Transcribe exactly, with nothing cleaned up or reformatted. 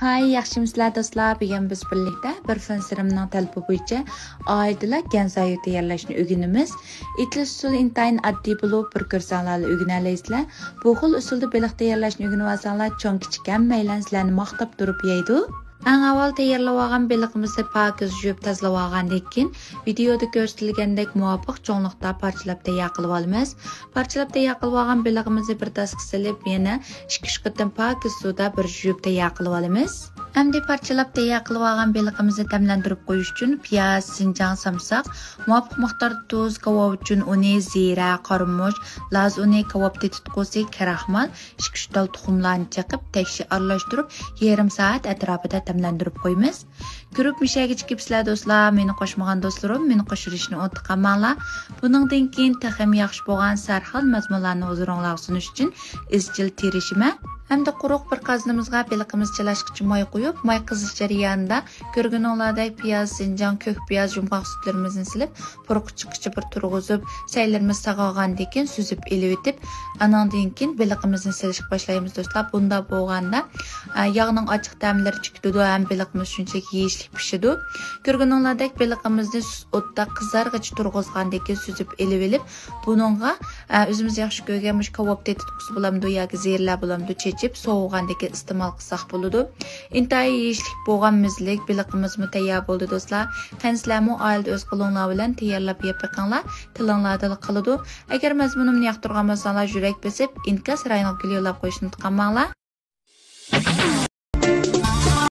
ھاي، ياخشىمۇسىلەر دوستلار؟ بۈگۈن بىز بىرلىكتە بىر فېن سېرۇمنىڭ تەلىپى بويىچە ئائىدىلا گەنزايۇ تەييارلاشنى ئۆگىنىمىز. ئېتىلىش ئۇسۇلى ئىنتايىن ئاددىي بولۇپ، بىر كۆرسەڭلارلا ئۆگىنەلەيسىلەر. بۇ خىل ئۇسۇلدا بېلىق تەييارلاشنى ئۆگىنىۋالساڭلار، چوڭ كىچىك ھەممەيلەن سىلەرنى ماختاپ تۇرۇپ يەيدۇ. ئەڭ ئاۋۋال تەييارلىۋالغان بېلىقىمىزنى پاكىز يۇيۇپ تازىلىۋالغاندىن كېيىن، ۋىدېيودا كۆرسىتىلگەندەك مۇۋاپىق چوڭلۇقتا پارچىلاپ تەييار قىلىۋالىمىز. پارچىلاپ تەييار قىلىۋالغان بېلىقىمىزنى بىر تاسقا سېلىپ، يەنە ئىككى-ئۈچ قېتىم پاكىز سۇدا بىر يۇيۇپ تەييار قىلىۋالىمىز. ئەمدى پارچىلاپ تەييار قىلىۋالغان بېلىقىمىزنى تەملەندۈرۈپ قويۇش ئۈچۈن پىياز، زىنجاڭ سامساق، مۇۋاپىق مىقداردا تۇز، كاۋاپ ئۈچۈن ئۇنى، زىرە، قارىمۇچ، لاز ئۇنى، كاۋاپ تېتىتقۇسى، كراخمال، ئىككى-ئۈچ تال تۇخۇملارنى چېقىپ، تەكشى ئارىلاشتۇرۇپ، يېرىم سائەت ئەتراپىدا تەملەندۈرۈپ قويىمىز. كۆرۈپ مۇشەگە چىقىپسىلەر دوستلار، مېنى قوشمىغان دوستلىرىم، مېنى قوشۇۋېلىشنى ئۇنتۇپ قالماڭلار. بۇنىڭدىن كېيىن تېخىمۇ ياخشى بولغان سەرخىل مەزمۇنلارنى ھۇزۇرۇڭلارغا سۇنۇش ئۈچۈن ئىزچىل تىرىشىمەن. ھەمدە قۇرۇق بىر قازىنىمىزغا بېلىقىمىز چىلاشقىچە ماي قۇيۇپ، ماي قىزىش جەريانىدا كۆرگىنىڭلاردەك پىياز، زىنجاڭ، كۆك پىياز، يۇمغاق سۈتلىرىمىزنى سېلىپ، پۇرىقى چىققىچە بىر تۇرغۇزۇپ، سەيلىرىمىز ساغالغاندىن كېيىن سۈزۈپ ئېلىۋېتىپ، ئانىڭدىن كېيىن بېلىقىمىزنى سېلىشقا باشلايمىز دوستلار. بۇنداق بولغاندا، ئە، ياغنىڭ ئاچچىق تەملىرى چىقىدۇ ھەم بېلىقىمىز شۇنچىلىك يېيىشلىك پىشىدۇ. كۆرگىنىڭلاردەك بېلىقىمىزنى سۇس ئوتتا قىزارغىچە تۇرغۇزغاندىن كېيىن سۈزۈپ ئېلىۋېلىپ، بۇنىڭغا، ئە، ئۆزىمىز ياخشى كۆرگەن مۇشۇ كاۋاپ تېتىتقۇسى بولامدۇ ياكى زىرىلەر بولامدۇ چېچىپ، سوۋۇغاندىن كېيىن ئىستېمال قىلساق بولىدۇ. ئىنتايىن يېيىشلىك بولغان مېزىلىك بېلىقىمىزمۇ تەييار بولدى دوستلار. قېنى سىلەرمۇ ئائىلىدە ئۆز قولۇڭلار بىلەن تەييارلاپ يەپ بېقىڭلار، تىلىڭلاردىلا قالىدۇ. ئەگەر مەزمۇنۇمنى ياقتۇرغان بولساڭلار، يۈرەك بېسىپ، ئىنكاس رايونىغا گۈل يوللاپ قويۇشنى ئۇنتۇپ قالماڭلار.